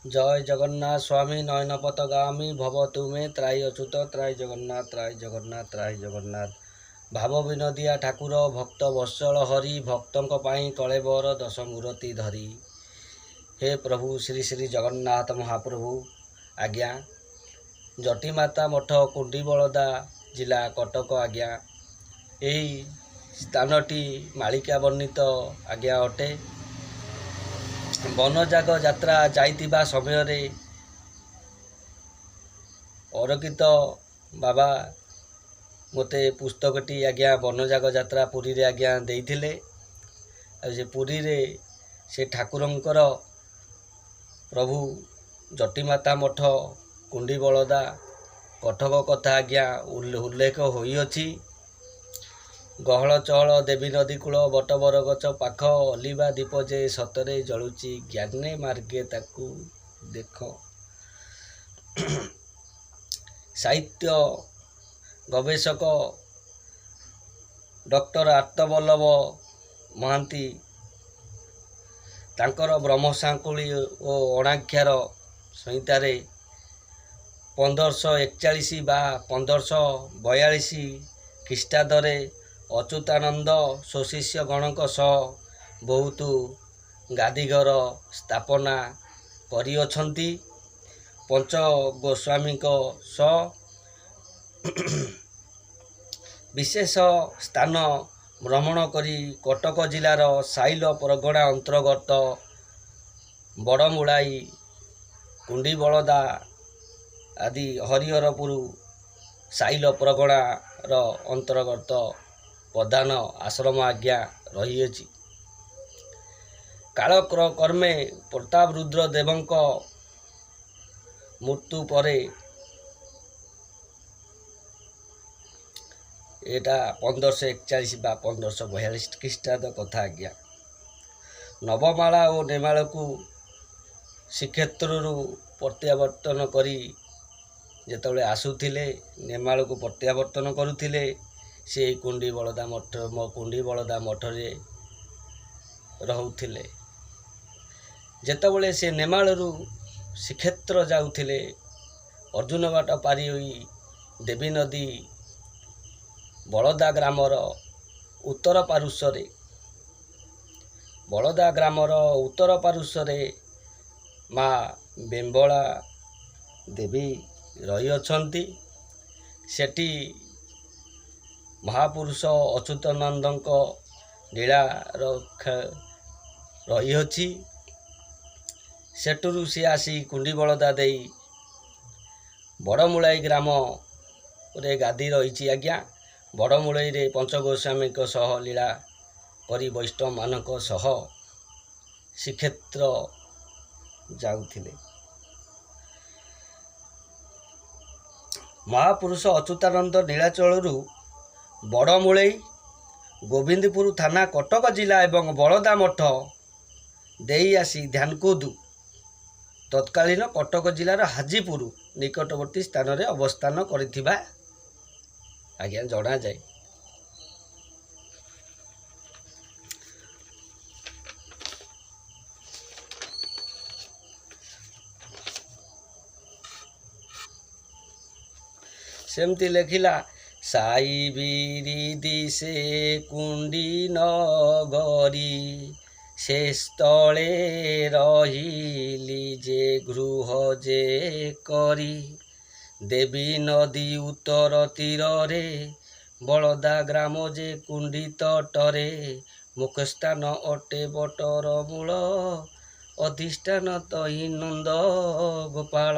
ଜୟ ଜଗନ୍ନାଥ ସ୍ୱାମୀ ନୟନ ପଥଗାମୀ ଭବ ତୁମେ ତ୍ରାହି ଅଚ୍ୟୁତ ତ୍ରାହି ଜଗନ୍ନାଥ ତ୍ରାହି ଜଗନ୍ନାଥ ତ୍ରାହି ଜଗନ୍ନାଥ। ଭାବ ବିନୋଦିଆ ଠାକୁର ଭକ୍ତ ବତ୍ସଳ ହରି, ଭକ୍ତଙ୍କ ପାଇଁ କଳେବର ଦଶ ମୂରତି ଧରି। ହେ ପ୍ରଭୁ ଶ୍ରୀ ଶ୍ରୀ ଜଗନ୍ନାଥ ମହାପ୍ରଭୁ ଆଜ୍ଞା, ଜଟିମାତା ମଠ କୁଣ୍ଡିବଳଦା ଜିଲ୍ଲା କଟକ ଆଜ୍ଞା। ଏହି ସ୍ଥାନଟି ମାଳିକା ବର୍ଣ୍ଣିତ ଆଜ୍ଞା ଅଟେ। ବନଯାଗ ଯାତ୍ରା ଯାଇଥିବା ସମୟରେ ଅରକ୍ଷିତ ବାବା ମୋତେ ପୁସ୍ତକଟି ଆଜ୍ଞା ବନଯାଗ ଯାତ୍ରା ପୁରୀରେ ଆଜ୍ଞା ଦେଇଥିଲେ। ଆଉ ସେ ପୁରୀରେ ସେ ଠାକୁରଙ୍କର ପ୍ରଭୁ ଜଟିମାତା ମଠ କୁଣ୍ଡିବଳଦା କଟକ କଥା ଆଜ୍ଞା ଉଲ୍ଲେଖ ହୋଇଅଛି। ଗହଳ ଚହଳ ଦେବୀ ନଦୀ କୂଳ ବଟ ବରଗଛ ପାଖ ଅଲିଭା ଦୀପ ଯେ ସତରେ ଜଳୁଛି ଜ୍ଞାନେ ମାର୍ଗେ ତାକୁ ଦେଖ। ସାହିତ୍ୟ ଗବେଷକ ଡକ୍ଟର ଆର୍ତ୍ତବଲ୍ଲଭ ମହାନ୍ତି ତାଙ୍କର ବ୍ରହ୍ମଶାଙ୍କୁଳି ଓ ଅଣାକ୍ଷର ସଂହିତାରେ 1541 ବା 1542 ଖ୍ରୀଷ୍ଟାବ୍ଦରେ ଅଚ୍ୟୁତାନନ୍ଦ ସ୍ୱଶିଷ୍ୟ ଗଣଙ୍କ ସହ ବହୁତ ଗାଦିଘର ସ୍ଥାପନା କରିଅଛନ୍ତି। ପଞ୍ଚ ଗୋସ୍ୱାମୀଙ୍କ ସହ ବିଶେଷ ସ୍ଥାନ ଭ୍ରମଣ କରି କଟକ ଜିଲ୍ଲାର ସାଇଲ ପ୍ରଗଣା ଅନ୍ତର୍ଗତ ବଡ଼ମୂଳାଇ, କୁଣ୍ଡିବଳଦା ଆଦି ହରିହରପୁର ସାଇଲ ପ୍ରଗଣାର ଅନ୍ତର୍ଗତ ପ୍ରଧାନ ଆଶ୍ରମ ଆଜ୍ଞା ରହିଅଛି। କାଳକ୍ରମେ ପ୍ରତାପରୁଦ୍ର ଦେବଙ୍କ ମୃତ୍ୟୁ ପରେ ଏଇଟା 1541 ବା 1542 ଖ୍ରୀଷ୍ଟାବ୍ଦ କଥା ଆଜ୍ଞା। ନବମାଳା ଓ ନେମାଳକୁ ଶ୍ରୀକ୍ଷେତ୍ରରୁ ପ୍ରତ୍ୟାବର୍ତ୍ତନ କରି ଯେତେବେଳେ ଆସୁଥିଲେ, ନେମାଳକୁ ପ୍ରତ୍ୟାବର୍ତ୍ତନ କରୁଥିଲେ, ସେ କୁଣ୍ଡିବଳଦା ମଠ କୁଣ୍ଡିବଳଦା ମଠରେ ରହୁଥିଲେ। ଯେତେବେଳେ ସେ ନେମାଳରୁ ଶ୍ରୀକ୍ଷେତ୍ର ଯାଉଥିଲେ, ଅର୍ଜୁନ ବାଟ ପାରି ହୋଇ ଦେବୀ ନଦୀ ବଳଦା ଗ୍ରାମର ଉତ୍ତର ପାର୍ଶ୍ୱରେ, ବଳଦା ଗ୍ରାମର ଉତ୍ତର ପାର୍ଶ୍ୱରେ ମା ବେମ୍ବଳା ଦେବୀ ରହିଅଛନ୍ତି। ସେଠି ମହାପୁରୁଷ ଅଚ୍ୟୁତାନନ୍ଦଙ୍କ ଲୀଳାର ରହିଅଛି। ସେଠୁରୁ ସିଏ ଆସି କୁଣ୍ଡିବଳଦା ଦେଇ ବଡ଼ମୂଳାଇ ଗ୍ରାମରେ ଗାଦି ରହିଛି ଆଜ୍ଞା। ବଡ଼ମୂଳେଇରେ ପଞ୍ଚଗୋସ୍ୱାମୀଙ୍କ ସହ ଲୀଳା କରି ବୈଷ୍ଣବମାନଙ୍କ ସହ ଶ୍ରୀକ୍ଷେତ୍ର ଯାଉଥିଲେ। ମହାପୁରୁଷ ଅଚ୍ୟୁତାନନ୍ଦ ନୀଳାଚଳରୁ ବଡ଼ମୂଳେଇ, ଗୋବିନ୍ଦପୁର ଥାନା, କଟକ ଜିଲ୍ଲା ଏବଂ ବଳଦା ମଠ ଦେଇ ଆସି ଧ୍ୟାନକୁଦ ତତ୍କାଳୀନ କଟକ ଜିଲ୍ଲାର ହାଜିପୁର ନିକଟବର୍ତ୍ତୀ ସ୍ଥାନରେ ଅବସ୍ଥାନ କରିଥିବା ଆଜ୍ଞା ଜଣାଯାଏ। ସେମିତି ଲେଖିଲା, ସାଇ ବିରିଦି ସେ କୁଣ୍ଡି ନଗରୀ, ସେ ସ୍ଥଳେ ରହିଲି ଯେ ଗୃହ ଯେ କରି। ଦେବୀ ନଦୀ ଉତ୍ତର ତୀରରେ ବଳଦା ଗ୍ରାମ ଯେ କୁଣ୍ଡି ତଟରେ, ମୁଖ୍ୟସ୍ଥାନ ଅଟେ ବଟର ମୂଳ, ଅଧିଷ୍ଠାନ ତହିଁ ନନ୍ଦ ଗୋପାଳ।